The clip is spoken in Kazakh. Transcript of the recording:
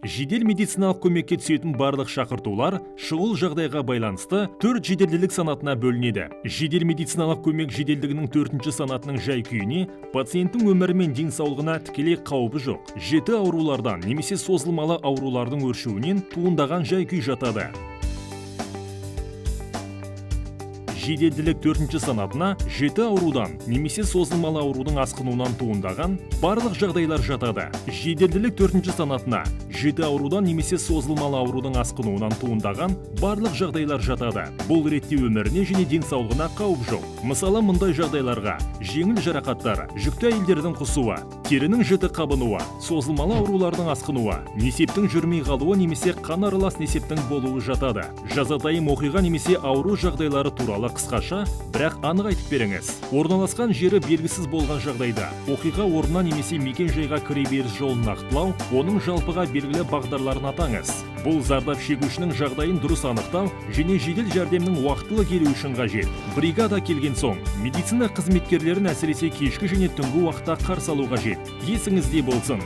Жедел медициналық көмекке түсетін барлық шақыртулар шұғыл жағдайға байланысты төрт жеделділік санатына бөлінеді. Жедел медициналық көмек жеделдігінің төртінші санатының жай күйіне пациенттің өмірі мен денсаулығына тікелей қаупі жоқ жіті аурулардан немесе созылмалы аурулардың өршуінен туындаған жай күй жатады. Жеделділік төртінші санатына жіті аурудан немесе созылмалы аурудың асқынуынан туындаған барлық жағдайлар жатады. Жеделділік төртінші санатына жіті аурудан немесе созылмалы аурудың асқынуынан туындаған барлық жағдайлар жатады. Бұл ретте өміріне және денсаулығына қауіп жоқ. Мысалы, мұндай жағдайларға жеңіл жарақаттар, жүкті әйелдердің құсуы, терінің жіті қабынуы, созылмалы аурулардың асқынуы, несептің жүрмей қалуы немесе қан аралас несептің болуы жатады. Жазатайым оқиға немесе ауру жағдайлары туралы қысқаша, бірақ анық айтып беріңіз. Орналасқан жері белгісіз болған жағдайда оқиға орнына немесе мекен жайға кіреберіс жолын нақтылау, оның жалпыға белгілі бағдарларын атаңыз. Бұл зардап шегушінің жағдайын дұрыс анықтау және жедел жәрдемнің уақытылы келуі үшін қажет. Бригада келген соң медицина қызметкерлерін, әсіресе кешкі және түнгі уақытта, қарсы алу қажет. Есіңізде болсын.